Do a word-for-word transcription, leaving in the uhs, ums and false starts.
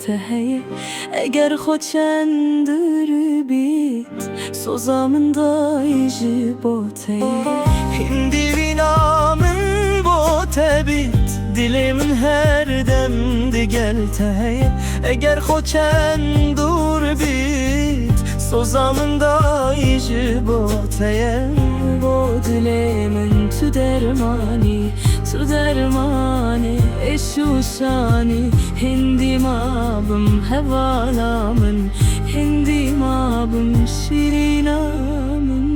te heye. Eger xwe çend dûr bît, soza min dayî ji bo te ye. Hindî vîna min bo te bît, dilê min her dem digel te heye. Eger xwe çend dûr bît, soza min dayî ji bo te ye. Bo dilê min tu dermanî, tu dermanê êş û şanî. Hindî ma bim hevala min, hindî ma bim şîrîna min.